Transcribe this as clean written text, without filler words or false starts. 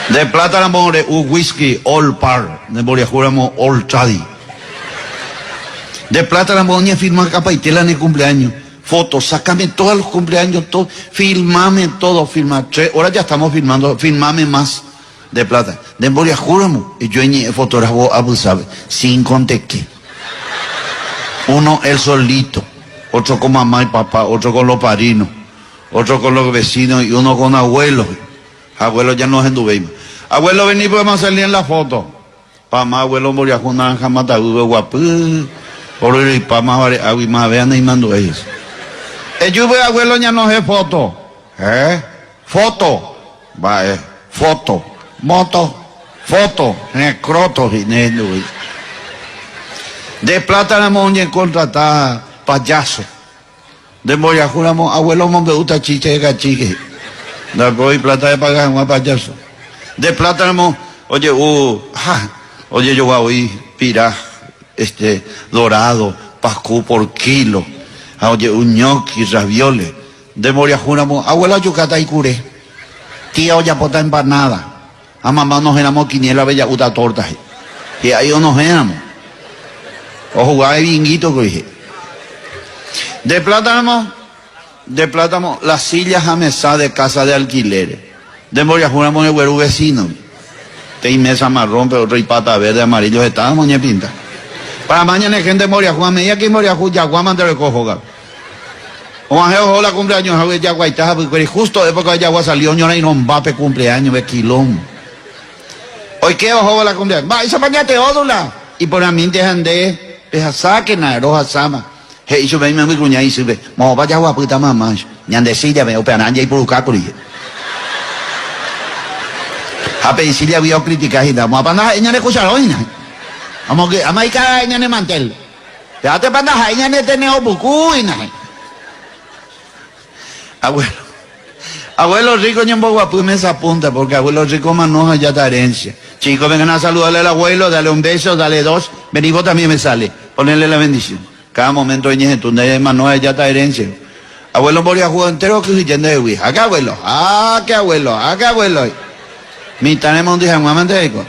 De plata ramo re'u whisky Old Par, nde mboriahu ramo Old Tradi. De plata ramo oñefirmakapaite la ne cumpleaños. Foto, sácame todos los cumpleaños, todo, filmame todo, filma, tres horas ya estamos filmando, filmame más. De plata. Nde mboriahu ramo, eju eñe'ẽ fotógrafo apysápe, sin conteke. Uno él solito, otro con mamá y papá, otro con los padrinos, otro con los vecinos y uno con abuelo. Ha abuelo ya nohenduvéima. Abuelo vení porque vamos a salir en la foto. Pama abuelo mboriahu naranja matavýpe oguapy, oryryipa vare'águi mave naimandu'éi hese. Ejúpe abuelo ñanohẽ foto. Héẽ, foto. Mba'e, foto. Moto, foto, necroto he'i nehenduvoi. Nde plata ramo oñekontrata payaso. Nde mboriahu ramo abuelo omombe'úta chiste de cachique he'i. Ndaipóri plata epaga hag̃ua payaso. Nde plata ramo oje'u ha ojejogua voi pira este dorado, paku por kilo ha oje'u ñoqui, ravioles. Nde mboriahu ramo, abuela ojukáta ikure, tía ojapóta empanada, ha mamá onohẽ ramo quiniela-pe ja'úta torta, he'i. Hi'ái onohẽ ramo, ohuga ibinguito kuri, he'i. Nde plata ramo, nde plata ramo, la silla ha mesa de casa de alquiler. Nde mboriahu ramo regueru vecino-gui. Peteĩ mesa marrón-pe, otro ipata verde, amarillo, heta ramo oñepinta. Para más ñane gente mboriahu, a medida que imboriahu jagua mante oreko hógape. Og̃uahẽ oho la cumpleaños hague jaguaita hapykuéri justo época jagua salió oñorairõmba pe cumpleaños pe kilómo. Oike ohóvo la cumpleaños. Mba'éichapa ña Teódula? Iporãmínte ha nde pehasákena, rohasáma. He'i chupe imemby kuña isýpe, Moõpa jaguapýta mama? Ñande síllape, upearã jaipurukákuri. Ha pe isíllagui okritika hína, Moõpa ndaha'éi ñane kucharõ hína. Omoky'áma ikarái ñane mantel. Pévatepa ndaha'éi ñane teneo puku hína. Abuelo, abuelo rico ñemboguapy mesa punta, porque abuelo rico omano ha játa herencia. Chico, vengan a saludarle al abuelo, dale un beso, dale dos, vení vos también me sale, ponele la bendición. Cada momento oñehetũ nde mano ha játa herencia. Abuelo mboriahu entero okyhyje ndehegui. Háke abuelo, háke abuelo, háke abuelo. Mitã remondy hag̃ua mante aiko.